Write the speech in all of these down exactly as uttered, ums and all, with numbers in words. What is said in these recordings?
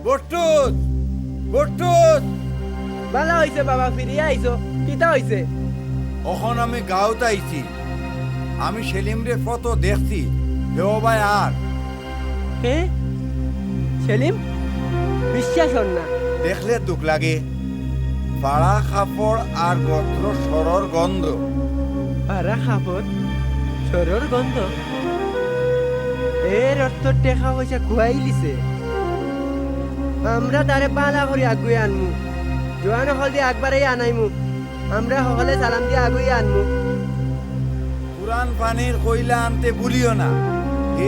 বুট্টুস! বুট্টুস! ভালা অইছে বাবা, ফিরিয়া আইছো। কিতা অইছে? অখন আমি গাঁওত আইছি। আমি সেলিমরে ফথো দেখছি। হে অবায় আর। হে? সেলিম? বিশ্বাস অর না। দেখলে দুখ লাগে। ফাড়া কাপড় আর গত্র সরর গন্ধ। ফাড়া কাপড়, সরর গন্ধ? এর অর্থ টেকা পয়সা খুয়াইলিছে। আমরা তারে ভালা করি আগুয়াই আনমু। জোয়ান অকলদি আগবাড়াই আনাইমু। আমরা হকলে সালাম দিয়া আগুয়াই আনমু। পুরান পানির কইলা আনতে ভুলিও না।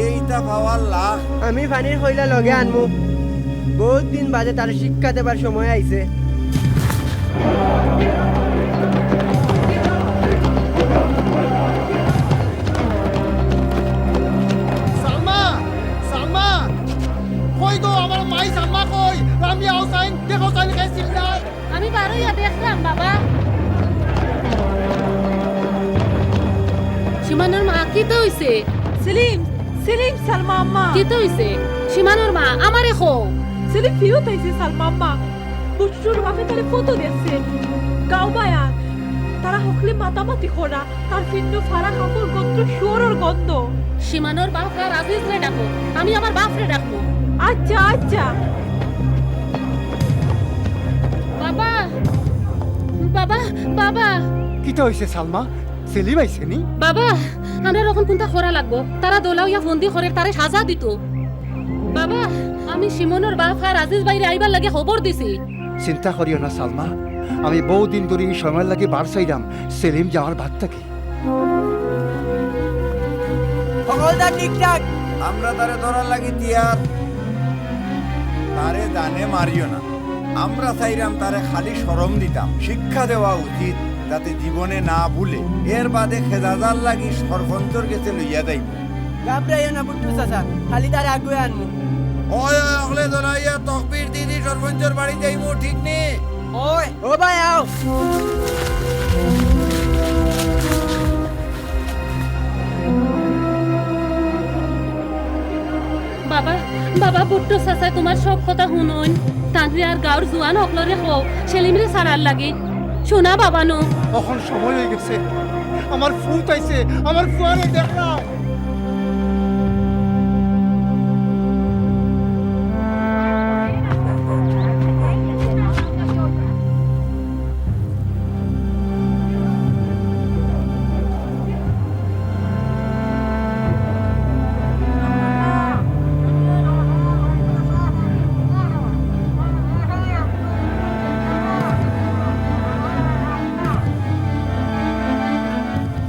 এইটা পাওয়ার লাখ। আমি পানির কইলা লগে আনমু। বউত দিন বাদে তারে শিক্ষা দেবার সময় আইছে। সালমা! সালমা! কই গো, আমার মাই সালমা কই? রামিয়া হুসাইন, দেখো হুসাইন গেছিল না। আমি বারইয়া দেখরাম, বাবা। সীমানর মা, কিতা অইছে? সেলিম, সেলিম, সালমা আম্মা। কিতা অইছে? সীমানর মা, আমারে কও। সেলিম ফিরত আইছে, সালমা আম্মা। বুট্টুর বাপে তারে ফথো দেখছে। গাঁও বায়ান। তারা হকলে মাতামাতি করা। তার ফিন্দো ফাড়া কাপড় গত্র শুয়োরর গন্ধ। সীমানর বাফ আর আজিজরে ডাকো, আমি আমার বাফরে ডাকমু। আচ্ছা, আচ্ছা। বাবা, বাবা, বাবা। কিতা অইছে সালমা? সেলিম আইছে নি? বাবা, আমরার অখন কুনতা করা লাগবো? তারা দলা অইয়া ফন্দি করের, তারে সাজা দিতো। বাবা, আমি সীমানর বাফ আর আজিজ ভাইরে আইবার লাগি খবর দিছি। চিন্তা করিও না সালমা, আমি বউত দিন ধরি ই সময়র লাগি বার চাইরাম, সেলিম যাওয়ার বাদ থাকি। হকলতা ঠিকঠাক। আমরা তারে ধরার লাগি তৈয়ার। তারে জানে মারিও না। আমরা চাইরাম তারে খালি শরম দিতাম। শিক্ষা দেওয়া উচিত, যাতে জীবনে না ভুলে। এর বাদে খেজাজার লাগি সরপঞ্চর গেছে লইয়া যাইমু। ঘাবড়াইও না বুট্টু চাচা, খালি তারে আগুয়াই আনমু। ওই, ওই, অকলে দলাইয়া তকবির দি দি সরপঞ্চর বাড়ি যাইমু, ঠিক নি? ওই। ও ভাই, আও। বাবা, বাবা, বুট্টু চাচায় তুমার সব কথা হুনইন। তানরে আর গাঁওর জুয়ান অকলরে কও, সেলিমরে ছাড়ার লাগি। হুনা বাবা নু। অখন সময় অইগেছে। আমার ফুত আইছে, আমার ফুয়ারে দেখরাম।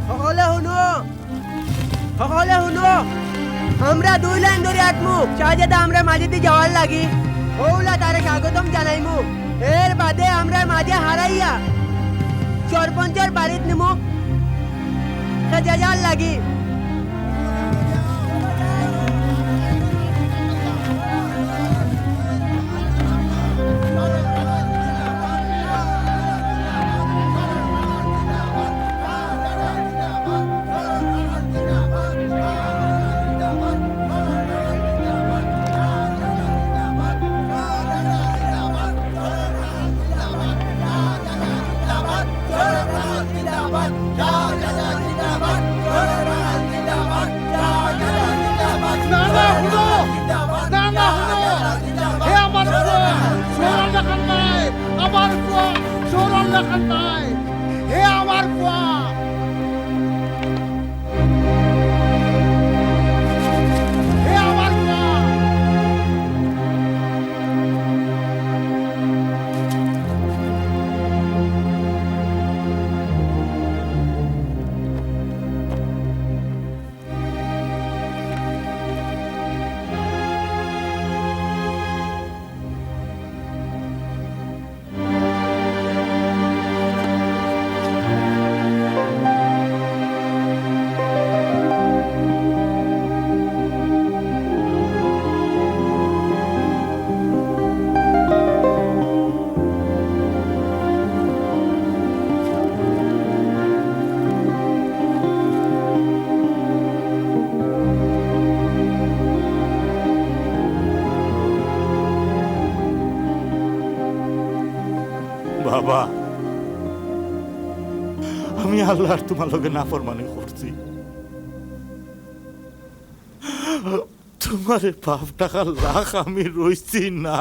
হকলে হুনো, হকলে হুনো, আমরা দুই লাইন ধরি আটমু, শাহজাদা আমরার মাঝেদি যাওয়ার লাগি। অউলা তারে স্বাগতম জানাইমু। এর বাদে আমরার মাঝে হারাইয়া সরপঞ্চর বাড়িত নিমু, খেজাজার লাগি। না, না, হুনো। না, না, হুনো। হে আমার ফুয়া, শহরর লাখান নায়। আমার ফুয়া, শহরর লাখান নায়। হে আমার ফুয়া। হে আমার ফুয়া। বাবা, আমি আল্লাহর তুমার লগে নাফরমানি করছি। তুমারে বাফ ডাকার লাখ আমি রইছি না।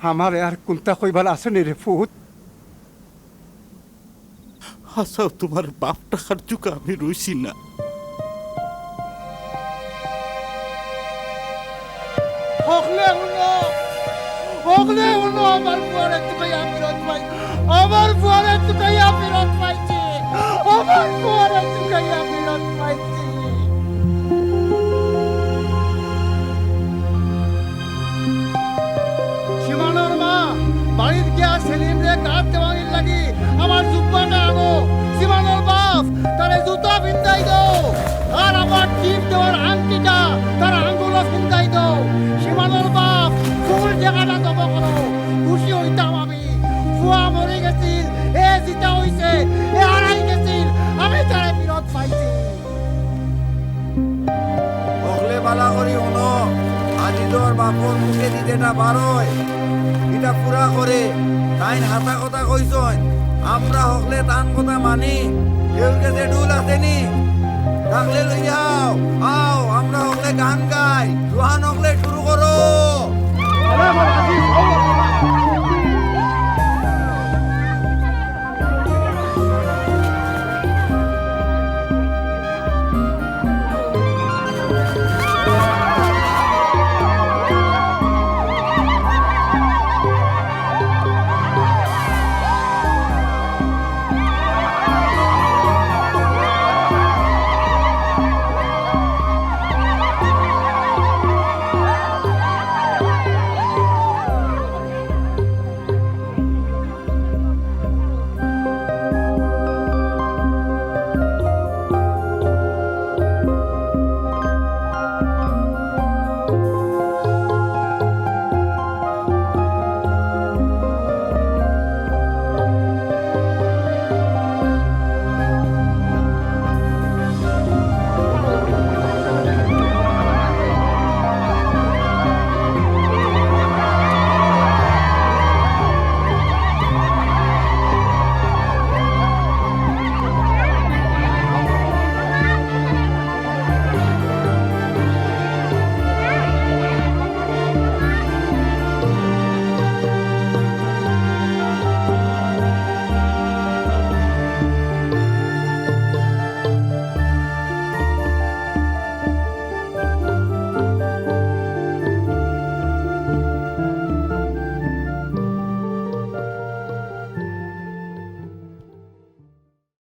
আমারে আর কুন্তা কইবার আছে নি রে ফুত? হাছাউ তুমার বাফ ডাকার জুকা আমি রইছি না। হকলে হুনো, হকলে হুনো, আমার ফুয়ারে তুকাইয়া ফিরত পাই, আমার ফুয়ারে তুকাইয়া ফিরত পাইছি, আমার ফুয়ারে তুকাইয়া ফিরত পাইছি। সীমানোর মা বাড়িত গিয়া সেলিমরে গাত দেওয়ানির লাগি আমার জুব্বাটা আনো। সীমানোর বাফ, তারে জুতা পিন্দাই দেও। আর আমার টিপ দেওয়ার আংটিটা তার আঙ্গুলো পিন্দাই দেও। সীমানোর বাফ, ফুল জাগাটা জমা করো। খুশি অইতাম আমি। ফুয়া মরি গেছিল, এ জিতা অইছে, এ হারাই গেছিল, আমি তারে ফিরত পাইছি। হকলে বালা করি হুনো, আজিজর বাফর মুখেদি যেটা বারয়, ইটা পুরা করে। তাইন হাছা কথা কইছইন, আমরা হকলে তান কথা মানি। কেউর গেছে ঢুল আছে নি?